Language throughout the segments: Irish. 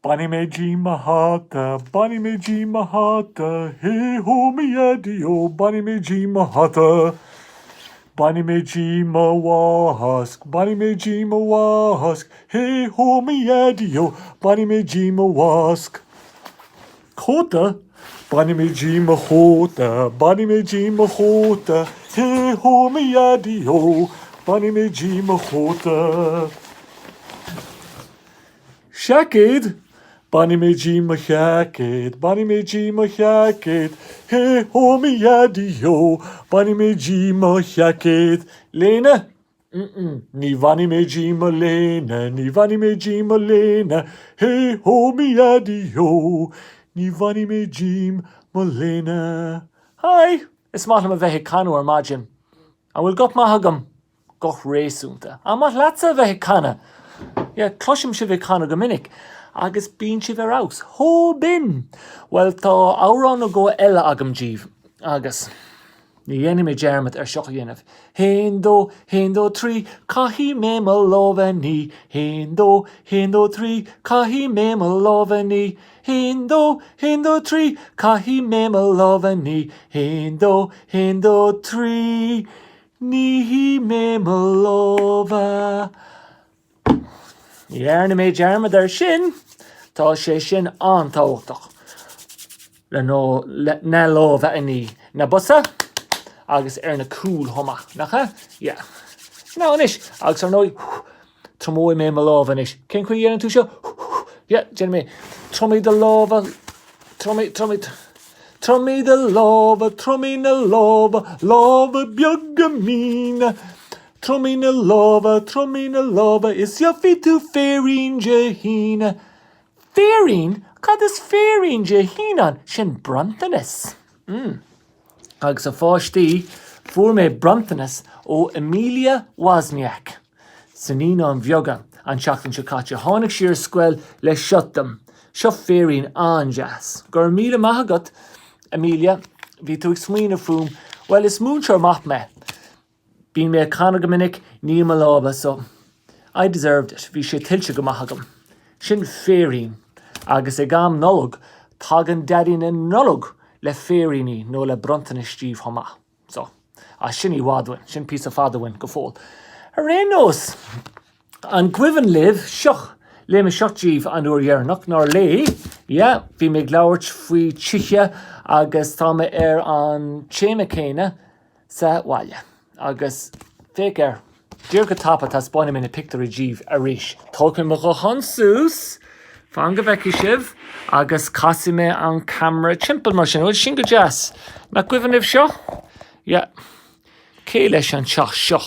Bainfidh mé díom mo hata, bainfidh mé díom mo hata, Hey ho mo dhaidí-ó, bainfidh mé díom mo hata. Bainfidh mé díom mo mhasc, bainfidh mé díom mo mhasc, Hey ho mo dhaidí-ó, bainfidh mé díom mo mhasc. Cóta, bainfidh mé díom mo chóta, bainfidh mé díom mo chóta, Hey ho mo dhaidí-ó, bainfidh mé díom mo chóta. Seaicéad, Bainfidh mé díom mo sheaicéad, bainfidh mé díom mo sheaicéad, Hey ho mo dhaidí-ó, bainfidh mé díom mo sheaicéad. Léine? Mm-mm, ní bhainfidh mé díom mo léine, ní bhainfidh mé díom mo léine, Hey ho mo dhaidí-ó, ní bhainfidh mé díom mo léine. Hi! Is maith liom a bheith ag canadh ar maidin. An bhfuil guth maith agam? Guth réasúnta. An maith leatsa a bheith ag canadh? Yeah, cloisim sibh ag canadh go minic agus bíonn sibh ar fheabhas. Chomh binn! Bhuel, tá amhrán nó dhó eile agam díbh agus ní dhéanfaidh mé dearmad ar seo a dhéanamh. Haon, dó, haon, dó, trí, caithfidh mé mo lámha a ní. Haon, dó, haon, dó, trí, caithfidh mé mo lámha a ní. Haon, dó, haon, dó, trí, caithfidh mé mo lámha a ní. Haon, dó, haon, dó, trí. Nífidh mé mo lámha. Ní dhearna mé dearmad air sin, tá sé sin an-tábhachtach le na lámha a ní, na bosa agus ar na cúil chomh maith, nach ea? Yeah. Now anois, agus ar ndóigh, triomóidh mé mo lámha anois. Cén chaoi a dhéanann tú seo? Yeah, déanfaidh mé. Triomaigh do lámha, triomaigh, triomaigh, triomaigh do lámha, triomaigh na lámha, lámha beaga míne. Triomaigh na lámha, triomaigh na lámha, is gheobhaidh tú féirín Dé hAoine. Féirín? Cad is féirín Dé hAoine ann? Sin bronntanas. Mm. Agus a pháistí, fuair mé bronntanas ó Emilia Wozniak sa Naíonáin Bheaga an tseachtain seo caite. Tháinig sí ar scoil le seo dom. Seo féirín an-deas. Go raibh míle maith agat, Emilia. Bhí tú ag smaoineamh fúm. Bhuel, is múinteoir maith mé. Bíonn mé ag canadh go minic, ním mo lámha, so I deserved it, bhí sé tuillte go maith agam. Sin féirín. Agus ag am Nollag, tagann Daidí na Nollag le féiríní nó le bronntanais díbh chomh maith. So, ah sin i bhfad uainn, sin píosa fada uainn go fóill. Ar aon nós, an gcuimhin libh seo? Léigh mé seo díbh an uair dheireanach, nár léigh? Yeah, bhí mé ag labhairt faoi tithe agus tá mé ar an téama céanna. sa bhaile. Agus féach air. Díreach go tapa taispeánfaidh mé na pictiúirí díbh arís. Tógfaidh mé mo ghuthán suas, fan go bhfeicfidh sibh, agus casfaidh mé an camera timpeall mar sin. Bhuel, sin go deas. Nach cuimhin libh seo? Yeah. Cé leis an teach seo?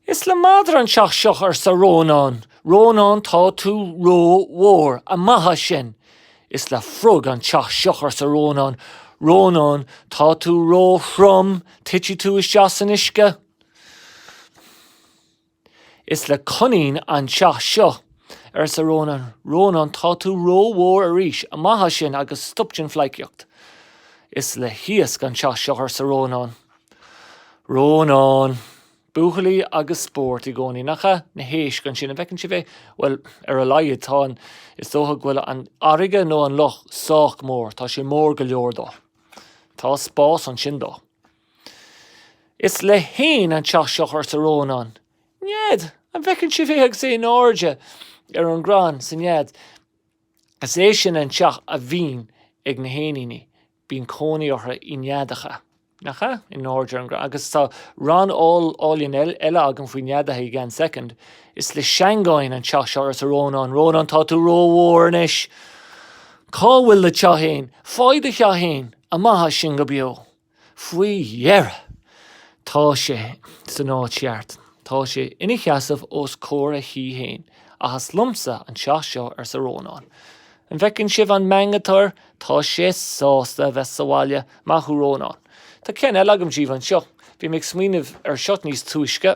Is le madra an teach seo, arsa Rónán. Rónán, tá tú ró-mhór. Amach as sin! Is le frog an teach seo, arsa Rónán. Rónán, tá tú ró-throm, titfidh tú isteach san uisce. Is le coinín an teach seo, arsa Rónán. Rónán, tá tú ró-mhór arís, amach as sin agus stop den phleidhcíocht. Is le hiasc an teach seo, arsa Rónán. Rónán. Buachaillí agus spórt i gcónaí, nach ea? Na héisc ansin, an bhfeiceann sibh é? Bhuel, ar a laghad, tá an, is dócha go bhfuil an fharraige nó an loch sách mór, tá sé mór go leor dó. Tá spás ansin dó. Is le héan an teach seo, arsa Rónán. Nead! An bhfeiceann sibh é agus é in airde ar an gcrann sa nead? Is é sin an teach a bhíonn ag na héiníní. Bíonn cónaí orthu i neadacha, nach ea? In airde ar an gcrann. Agus tá rann álainn eile agam faoi neadacha i gceann soicind. Is le seangáin an teach seo, arsa Rónán. Rónán, tá tú rómhór anois! Cá bhfuil do theach fhéin? Faigh do theach fhéin! Amach as sin go beo! Faoi dheireadh! Tá sé san áit cheart. Tá sé ina sheasamh os comhair a thí fhéin. Ach is liomsa an teach seo, arsa Rónán. An bhfeiceann sibh an meangadh atá air? Tá sé sásta a bheith sa bhaile. Maith thú Rónán. Tá ceann eile agam díbh anseo. Bhí mé ag smaoineamh ar seo níos túisce.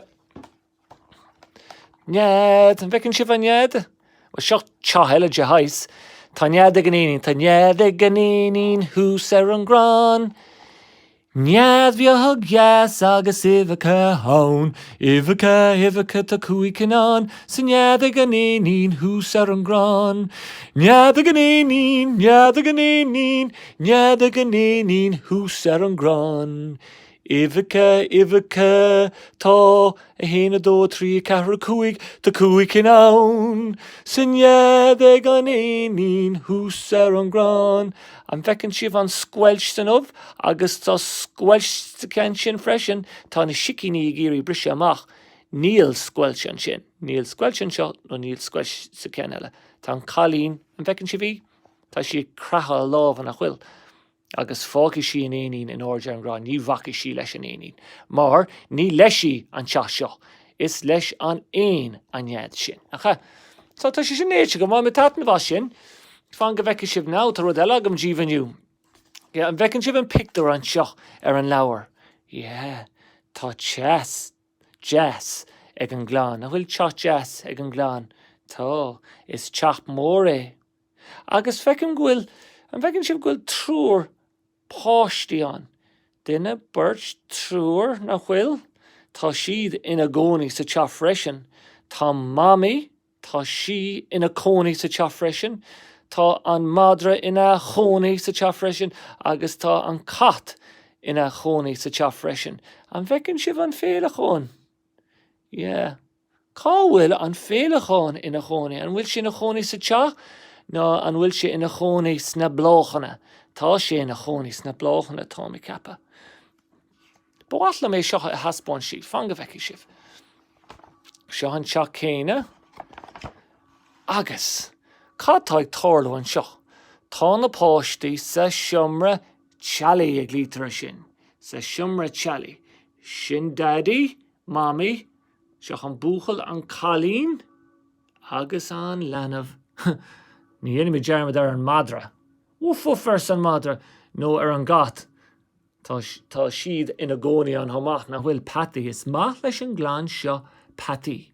Nead! An bhfeiceann sibh an nead? Bhuel, seo teach eile de shaghas. Tá nead ag an éinín. Tá nead ag an éinín thuas ar an gcrann. Nead bheag dheas agus uibheacha ann, Uibheacha, uibheacha, tá 5 cinn ann, Sa nead ag an éinín thuas ar an gcrann. Nead ag an éinín, nead ag an éinín, Nead ag an éinín thuas ar an gcrann. Uibheacha, uibheacha, tá 1, 2, 3, 4, 5, tá 5 cinn ann sa nead ag an éinín thuas ar an gcrann. An bhfeiceann sibh an scoilt san ubh? Agus tá scoilt sa cheann sin freisin, tá na sicíní ag iarraidh briseadh amach. Níl scoilt ansin. Níl scoilt anseo nó níl scoilt sa cheann eile. Tá an cailín, an bhfeiceann sibh í? Tá sí ag croitheadh a lámha, nach bhfuil? Agus fágfaidh sí an éinín in airde ar an gcrann, ní bhacfaidh sí leis an éinín, mar ní leis í an teach seo, is leis an éan an nead sin. Nach ea? So tá sé sin léite agam, bhain mé taitneamh as sin. Fan go bhfeicfidh sibh now, tá rud eile agam díbh inniu. Yeah, an bhfeiceann sibh an pictiúr anseo ar an leabhar? Yeah, tá teas deas ag an gclann. An bhfuil teach deas ag an gclann? Tá. Is teach mór é. Agus feicim go bhfuil, an bhfeiceann sibh go bhfuil triúr páistí ann? Duine, beirt, triúr, nach bhfuil? Tá siad ina gcónaí sa teach freisin. Tá Mamaí, tá sí ina cónaí sa teach freisin. Tá an madra ina chónaí sa teach freisin agus tá an cat ina chónaí sa teach freisin. An bhfeiceann sibh an féileacán? Yeah. Cá bhfuil an féileacán ina chónaí? An bhfuil sé ina chónaí sa teach nó an bhfuil sé ina chónaí sna bláthanna? Tá sé ina chónaí sna bláthanna, táim ag ceapadh. Ba mhaith liom é seo a thaispeáint daoibh. Fan go bhfeicfidh sibh. Seo an teach céanna. Agus cad tá ag tarlú anseo? Tá na páistí sa seomra teallaigh a ghlaoitear air sin. Sa seomra teallaigh. Sin Daidí, Mamaí, Seo an buachaill, an cailín agus an leanbh. Ní dhéanfaimid dearmad ar an madra. Woof woof arsa an madra, nó ar an gcat. Tá, tá siad ina gcónaí ann chomh maith, nach bhfuil? Peataí. Is maith leis an gclann seo peataí.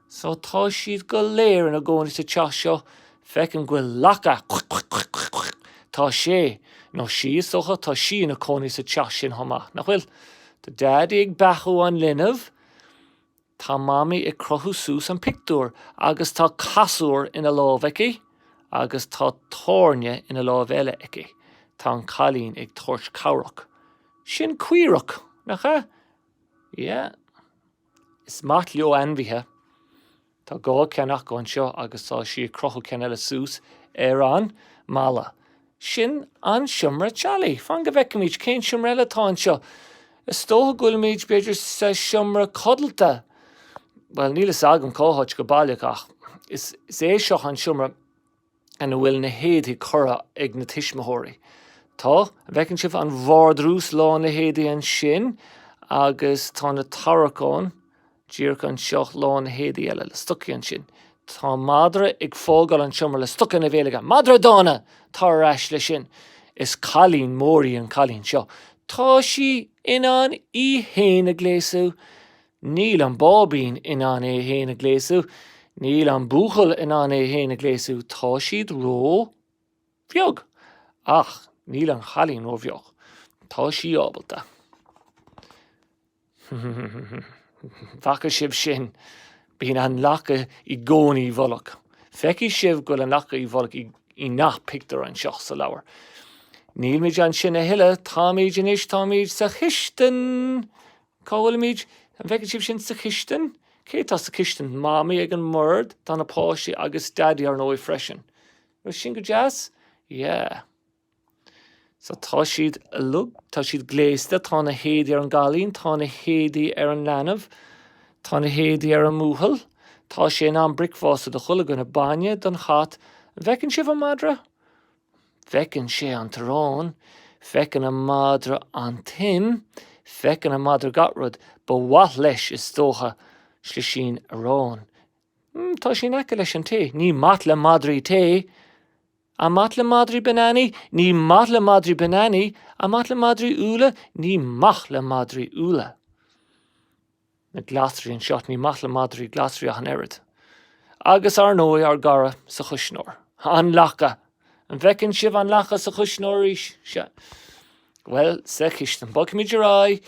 So tá siad go léir ina gcónaí sa teach seo. Feicim go bhfuil lacha. Tá sé, nó sí is dócha, tá sí ina cónaí sa teach sin chomh maith, nach bhfuil? Tá Daidí ag beathú an linbh. Tá Mamaí ag crochadh suas an pictiúr agus tá casúr ina lámh aici agus tá tairne ina lámh eile aici. Tá an cailín ag tabhairt cabhrach. Sin caorach, nach ea? Yeah. Is maith leo ainmhithe. Tá dhá cheann acu anseo agus tá sí ag crochadh ceann eile suas ar an mballa. Sin an seomra teallaigh. Fan go bhfeicfimid cén seomra eile atá anseo. Is dócha go bhfuilimid, b'fhéidir, sa seomra codlata. Bhuel, níl fhios agam cá háit go baileach ach is é seo an seomra ina bhfuil na héadaí curtha ag na tuismitheoirí. Tá, an bhfeiceann sibh an vardrús lán le héadaí ansin agus tá na tarraiceáin díreach anseo lán le héadaí eile le stocaí ansin. Tá madra ag fágáil an tseomra le stoca ina bhéal aige. Madra dána! Tar ar ais leis sin. Is cailín mór í an cailín seo. Tá sí in ann í fhéin a ghléasadh. Níl an báibín in ann é féin a ghléasadh. Níl an buachaill in ann é féin a ghléasadh. Tá siad ró-bheag. Ach níl an chailín ró-bheag. Tá sí ábalta. Bhfaca sibh sin? Bíonn an lacha i gcónaí i bhfolach. Feicfidh sibh go bhfuil an lacha i bhfolach i ngach pictiúr anseo sa leabhar. Nílmid ansin a thuilleadh. Táimid anois, táimid sa chistin! Cá bhfuilimid? An bhfeiceann sibh sin sa chistin? Cé atá sa chistin? Mamaí ag an mbord, tá na páistí agus Daidí ar ndóigh freisin. Bhfuil sin go deas? Yeah. So tá siad uilig, tá siad gléasta, tá na héadaí ar an gcailín, tá na héadaí ar an leanbh, tá na héadaí ar an mbuachaill, tá sé in am bricfeasta do chuile dhuine, bainne don chat. An bhfeiceann sibh an madra? Feiceann sé an t-arán. Feiceann an madra an t-im. Feiceann an madra gach rud. Ba mhaith leis, is dócha, slisín aráin. Tá sé in aice leis an tae. Ní maith le madraí tae. An maith le madraí bananaí? Ní maith le madraí bananaí. An maith le madraí úlla? Ní maith le madraí úlla. na glasraí anseo, ní maith le madraí glasraí ach an oiread. Agus ar ndóigh ár gcara sa chuisneoir, an lacha! An bhfeiceann sibh an lacha sa chuisneoir arís? Sea. Bhuel, sa chistin. Bogfaimid ar aghaidh.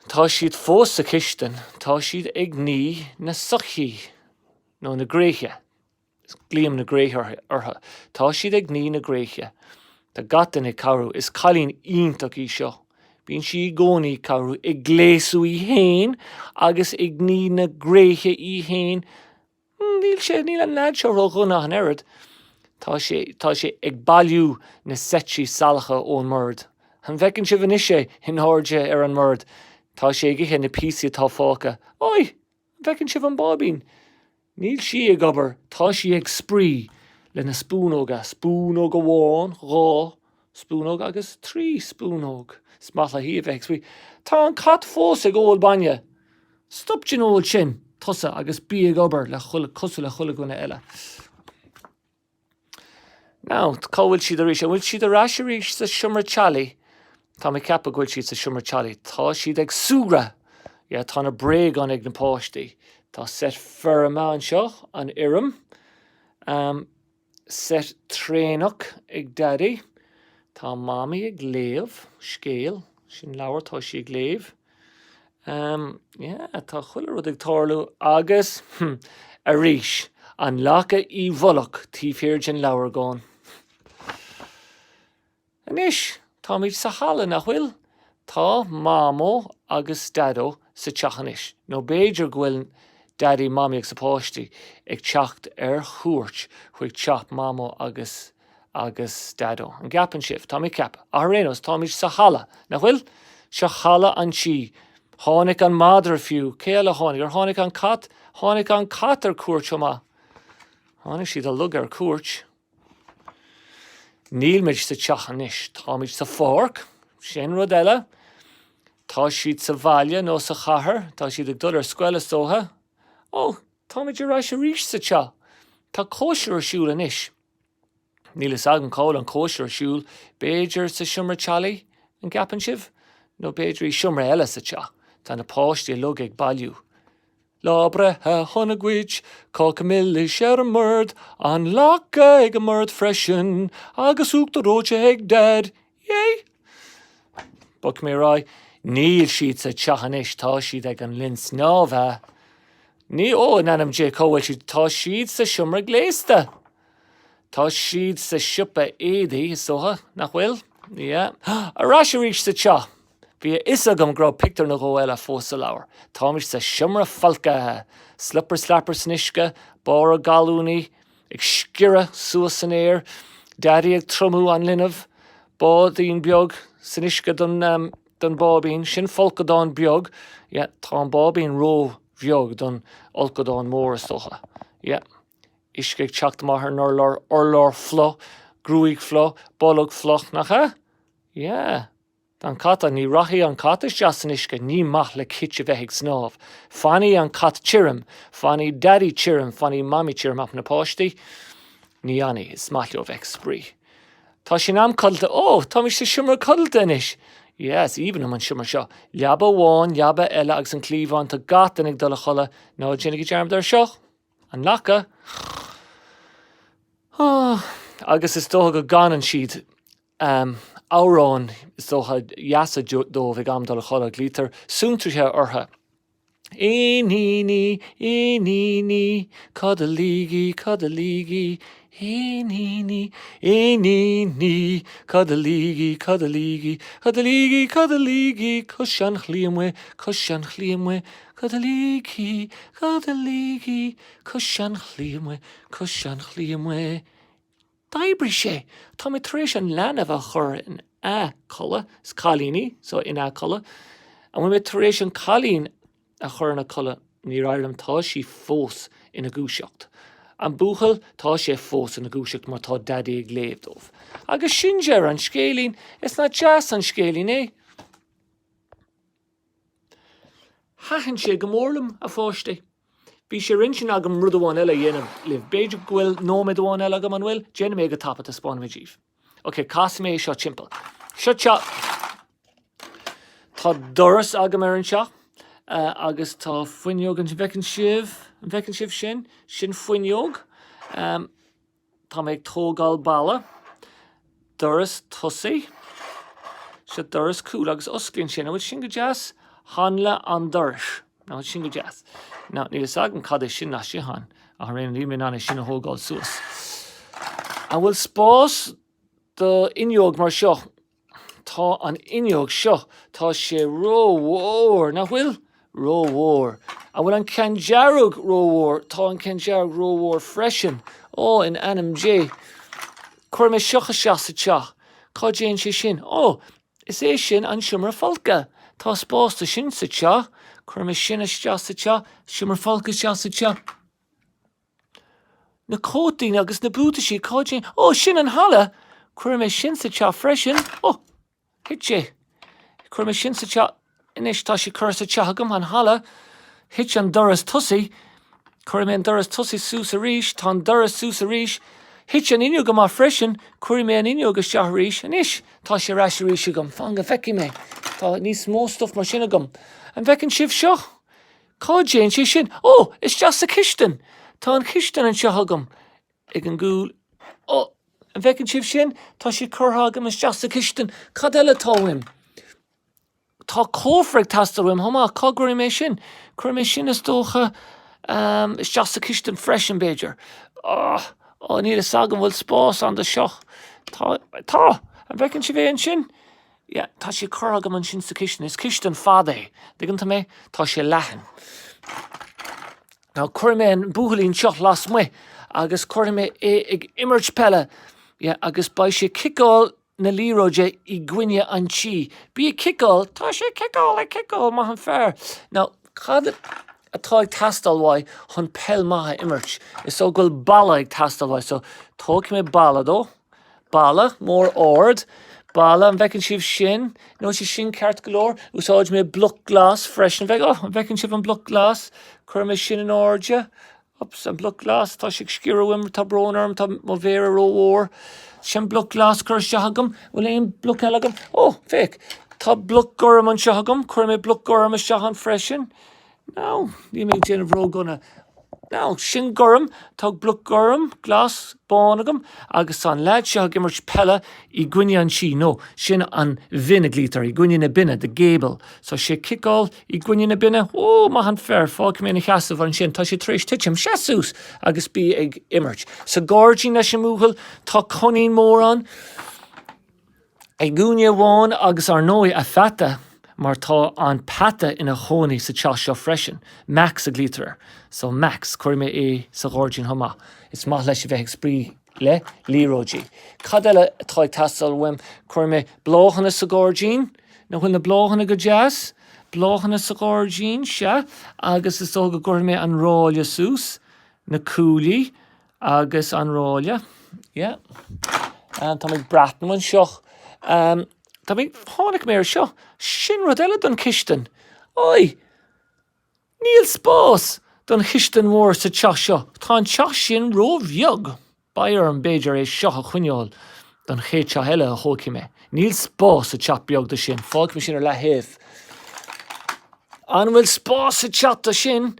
Tá siad fós sa chistin. Tá siad ag ní na soithí, nó na gréithe. Glaoim na gréithe orthu. Tá siad ag ní na gréithe. Tá gach duine ag cabhrú. Is cailín iontach í seo. Bíonn sí i gcónaí ag cabhrú, ag gléasadh í fhéin agus ag ní na gréithe í fhéin. Níl sé, níl an leaid seo ró-dhona ach an oiread. Tá sé, tá sé ag bailiú na seití salacha ón mbord. An bhfeiceann sibh anois é in airde ar an mbord? Tá sé ag ithe na píosaí atá fágtha. Oi! An bhfeiceann sibh an báibín? Níl sí ag obair, tá sí ag spraoi lena spúnóga, spúnóg amháin, 2 spúnóg agus 3 spúnóg. Is maith léi a bheith ag spraoi. Tá an cat fós ag ól bainne! Stop den ól sin, tusa, agus bí ag obair le chuile, cosúil le chuile dhuine eile. Now, cá bhfuil siad arís? An bhfuil siad ar ais arís sa seomra teallaigh? Tá mé ag ceapadh go bhfuil siad sa seomra teallaigh. Tá siad ag súgradh! Yeah, tá na bréagáin ag na páistí. Tá seit feirme anseo, an fheirm. Um, seit traenach ag Daidí. Tá Mamaí ag léamh scéal. Sin leabhar, tá sí ag léamh. Um, yeah, tá chuile rud ag tarlú agus, hm, arís, an lacha i bhfolach taobh thiar den leabhragán. Anois, táimid sa halla, nach bhfuil? Tá Mamó agus Daideo sa teach anois, nó b'fhéidir go bhfuil Daidí, Mamaí agus na páistí ag teacht ar chuairt chuig teach Mamó agus agus Daideo. An gceapann sibh? Tá mé ag ceapadh. Ach ar aon nós, táimid sa halla, nach bhfuil? Seo halla an tí. Tháinig an madra fiú. Cé eile a tháinig? Ar tháinig an cat? Tháinig an cat ar cuairt chomh maith. Tháinig siad uilig ar cuairt. Nílmid sa teach anois. Táimid sa pháirc. Sin rud eile. Tá siad sa bhaile nó sa chathair. Tá siad ag dul ar scoil is dócha. Ó, táimid ar ais arís sa teach. Tá cóisir ar siúl anois. Níl fhios agam cá bhfuil an cóisir ar siúl, b'fhéidir sa seomra teallaigh, an gceapann sibh? Nó b'fhéidir i seomra eile sa teach. Tá na páistí uilig ag bailiú. Lá breithe shona dhuit, cáca milis ar an mbord, an lacha ag an mbord freisin, agus uachtar reoite ag Daid. Yay! Bogfaidh mé ar aghaidh. Níl siad sa teach anois, tá siad ag an linn snámha. Ní, ó, in ainm Dé, cá bhfuil siad? Tá siad sa seomra gléasta! Tá siad sa siopa éadaí, is dócha, nach bhfuil? Yeah. Ar ais arís sa teach! Bhí a fhios agam go raibh pictiúr nó dhó eile fós sa leabhar. Táimid sa seomra folctha! Slipper slapper san uisce, báire gallúnaí ag sciorradh suas san aer, Daidí ag triomú an linbh, báidín beag san uisce don, don báibín. Sin folcadán beag. Yeah, tá an báibín ró-bheag don fholcadán mór, is dócha. Yeah. Uisce ag teacht amach ar an urlár, urlár fliuch, gruaig fliuch, bolg fliuch, nach ea? Yeah. Tá an cat, ní rachaidh an cat isteach san uisce, ní maith le cit a bheith ag snámh. Fanfaidh an cat tirim, fanfaidh Daidí tirim, fanfaidh Mamaí tirim ach na páistí, ní fhanfaidh, is maith leo a bheith ag spraoi. Tá sé in am codlata, ó, táimid sa seomra codlata anois! Yeah, is aoibhinn liom an seomra seo. Leaba amháin, leaba eile agus an cliabhán, tá gach duine ag dul a chodladh, ná déanaigí dearmad ar seo! An lacha. Agus is dócha go gcanann siad amhráin is dócha deasa dóibh ag am dul a chodladh. Glaoitear suantraithe orthu. Éiníní, éiníní, codlaígí, codlaígí, éiníní, éiníní, codlaígí, codlaígí, codlaígí, codlaígí, cois an chlaí amuigh, cois an chlaí amuigh, Codlaígí, codlaígí, cois an chlaí amuigh, cois an chlaí amuigh. D'oibrigh sé! Tá mé tar éis an leanbh a chur ina codladh, is cailín í, so ina codladh. An bhfuil mé tar éis an cailín a chur ina codladh? Níor éirigh liom, tá sí fós ina dúiseacht. An buachaill, tá sé fós ina dhúiseacht mar tá Daidí ag léamh dóibh. Agus sin deireadh an scéilín! Is nach deas an scéilín é? Thaitin sé go mór liom, a pháistí. Bhí sé ar intinn agam rud amháin eile a dhéanamh libh. B'fhéidir go bhfuil nóiméad amháin eile agam, an bhfuil? Déanfaidh mé é go tapa, taispeánfaidh mé daoibh. Ok, casfaidh mé é seo timpeall. Seo teach. Tá doras agam ar an teach agus tá fuinneog ansin. An bhfeiceann sibh? An bhfeiceann sibh sin? Sin fuinneog. Tá mé ag tógáil balla. Doras tosaigh. Seo doras cúil agus osclaíonn sé. Nach bhfuil sin go deas? Hanla an dorais. Nach bhfuil sin go deas? Now, níl fhios agam cad é sin laistigh ann, ach ar aon níl mé in ann é sin a thógáil suas. An bhfuil spás do fhuinneog mar seo? Tá an fhuinneog seo, tá sé rómhór, nach bhfuil? Rómhór. An bhfuil an ceann dearg rómhór? Tá an ceann dearg rómhór freisin. Ó, in ainm Dé. Cuirfidh mé seo isteach sa teach. Cá dtéann sé sin? Ó, is é sin an seomra folctha. Tá spás do sin sa teach. Cuirfidh mé sin isteach sa teach. Seomra folctha isteach sa teach. Na cótaí agus na buataisí, cá dtéann? Ó, sin an halla! Cuirfidh mé sin sa teach freisin. Ó, thit sé. Cuirfidh mé sin sa teach. Anois tá sé curtha sa teach agam, an halla. Thit an doras tosaigh. Cuirfidh mé an doras tosaigh suas arís. Tá an doras suas arís. Thit an fhuinneog amach freisin. Cuirfidh mé an fhuinneog isteach arís. Anois, tá sé ar ais arís agam. Fan go bhfeicfidh mé. Tá níos mó stuff mar sin agam. An bhfeiceann sibh seo? Cá dtéann sé sin? Ó, isteach sa chistin! Tá an chistin anseo agam ag an gcúl. Ó, an bhfeiceann sibh sin? Tá sé curtha agam isteach sa chistin. Cad eile atá uaim? Tá cófra ag teastáil uaim chomh maith. Cá gcuirfidh mé sin? Cuirfidh mé sin, is dócha, isteach sa chistin freisin, b'fhéidir. Ó, níl fhios agam bhfuil spás ann do seo. Tá, tá! An bhfeiceann sibh é ansin? Yeah, tá sé curtha agam ansin sa chistin. Is cistin fada é. Tuigeann tú mé? Tá sé leathan. Now, cuirfidh mé an buachaillín seo lasmuigh agus cuirfidh mé é ag imirt peile. Yeah, agus beidh sé ag ciceáil na liathróide i gcoinne an tí. Bí ag ciceáil! Tá sé ag ciceáil, ag ciceáil, maith an fear. Now, cad atá ag teastáil uaidh chun peil maith a imirt? Is dóigh go bhfuil balla ag teastáil uaidh, so tógfaidh mé balla dó. Balla mór ard. Balla, an bhfeiceann sibh sin? An bhfuil sé sin ceart go leor? Úsáidfidh mé bloc glas freisin. An oh, an bhfeiceann sibh an bloc glas? Cuirfidh mé sin in airde. Ups, an bloc glas, tá sé ag sciorradh uaim, tá brón orm, tá mo mhéara rómhór. Sin bloc glas curtha isteach agam. Bhfuil aon bloc eile agam? Ó, féach, tá bloc gorm anseo agam. Cuirfidh mé bloc gorm isteach ann freisin. Now, níl mé ag déanamh ródhona. Now, sin gorm, tá bloc gorm, glas, bán agam agus tá an leaid seo ag imirt peile i gcoinne an tí, no, sin an bhinn a ghlaoitear, i gcoinne na binne, the gable. So sé ag ciceáil i gcoinne na binne, ó, maith an fear, fágfaidh mé ina sheasamh ansin, tá sé tar éis titim, seas suas agus bí ag imirt. Sa ghairdín leis an mbuachaill, tá coinín mór ann. I gcúinne amháin agus ar ndóigh a pheata mar tá an peata ina chónaí sa teach seo freisin. Max a ghlaoitear air. So Max, cuirfidh mé é sa ghairdín chomh maith. Is maith leis a bheith ag spraoi le liathróidí. Cad eile atá ag teastáil uaim? Cuirfidh mé bláthanna sa ghairdín. Nach bhfuil na bláthanna go deas? Bláthanna sa ghairdín, sea. Agus is dócha go gcuirfidh mé an ráille suas, na cuaillí. Agus an ráille. Yeah. Tá mé ag breathnú anseo. Tá mé, tháinig mé ar seo. Sin rud eile don chistin. Oi! Níl spás don chistin mhór sa teach seo. Tá an teach sin róbheag. Beidh orm, b'fhéidir, é seo a choinneáil don chéad teach eile a thógfaidh mé. Níl spás sa teach beag do sin. Fágfaidh mé sin ar leathaobh. An bhfuil spás sa teach do sin?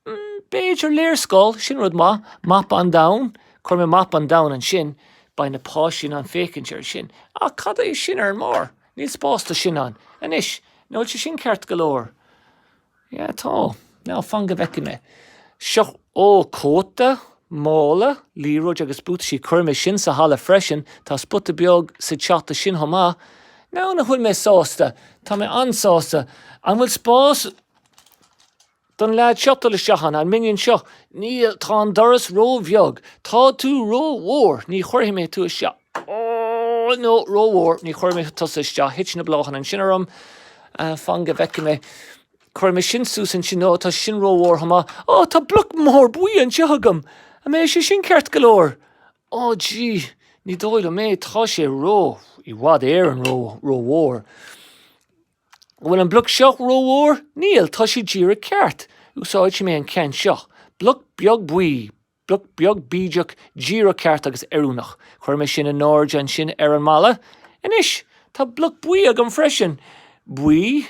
B'fhéidir léarscáil, sin rud maith. Mapa an domhain, cuirfidh mé mapa an domhain ansin, beidh na páistí in ann féachaint air sin. Ach cad é sin ar an mbarr? Níl spás do sin ann. Anois, an bhfuil sé sin ceart go leor? Yeah, tá. Now, fan go bhfeicfidh mé. Seo, ó, cóta, mála, liathróid agus buataisí, cuirfidh mé sin sa halla freisin. Tá spota beag sa teach do sin chomh maith. Now, nach bhfuil mé sásta? Tá mé an-sásta. An bhfuil spás Don leaid seo dul isteach ann, an minion seo, níl, tá an doras róbheag, tá tú rómhór, ní chuirfidh mé tú isteach, oh no, rómhór, ní chuirfidh mé tusa isteach, thit na bláthanna ansin orm, fan go bhfeicfidh mé, cuirfidh mé sin suas ansin, no, tá sin rómhór chomh maith, oh, tá bloc mór buí anseo agam, an mbeidh sé sin ceart go leor? Oh gee, ní dóigh liom é, tá sé ró, i bhfad Éireann ró, rómhór. An bhfuil an bloc seo rómhór? Níl, tá sé díreach ceart. Úsáidfidh mé an ceann seo. Bloc beag buí, bloc beag bídeach, díreach ceart agus oiriúnach. Cuirfidh mé sin in airde ansin ar an mballa. Anois, tá bloc buí agam freisin. Buí,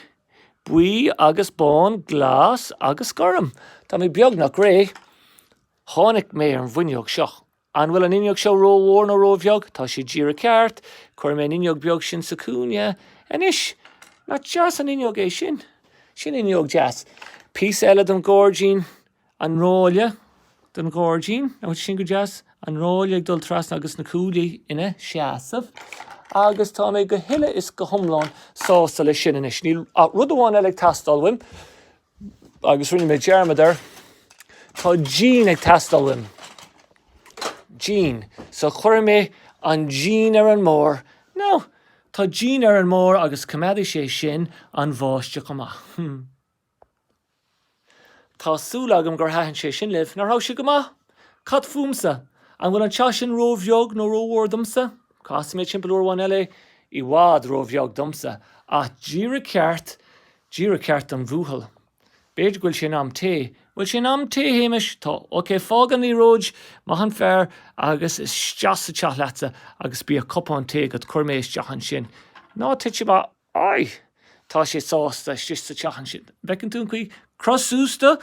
buí agus bán, glas agus gorm. Tá mé beagnach réidh. Tháinig mé ar an bhfuinneog seo. An bhfuil an fhuinneog seo rómhór nó róbheag? Tá sé díreach ceart. Cuirfidh mé an fhuinneog beag sin sa chúinne. Anois, nach deas an fhuinneog é sin? Sin fhuinneog deas. Píosa eile den ghairdín, an ráille den ghairdín. Nach bhfuil sin go deas? An ráille ag dul trasna agus na cuaillí ina seasamh. Agus tá mé go huile is go hiomlán sásta leis sin anois. Níl ach rud amháin eile ag teastáil uaim. Agus rinne mé dearmad air. Tá díon ag teastáil uaim. Díon. So cuirfidh mé an díon ar an mbarr. Now, tá díon ar an mbarr agus coimeádfaidh sé sin an bháisteach amach. Tá súil agam gur thaitin sé sin libh. Nach raibh sé go maith? Cad fúmsa? An bhfuil an teach sin róbheag nó rómhór domsa? Casfaidh mé timpeall uair amháin eile é. I bhfad róbheag domsa. Ach díreach ceart Díreach ceart don bhuachaill. B'fhéidir go bhfuil sé in am tae. Bhfuil sé in am tae, Shéamais? Tá. Ok, fág an liathróid, maith an fear, agus isteach sa teach leatsa agus bíodh cupán tae agat. Cuir mé isteach ansin. Ná tit amach. Ai! Tá sé sásta istigh sa teach ansin. Bhfeiceann tú an chaoi? Croith suas do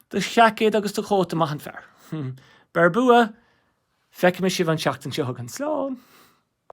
do sheaicéad agus do chóta, maith an fear. Beir bua! Feicfidh mé sibh an tseachtain seo chugainn. Slán!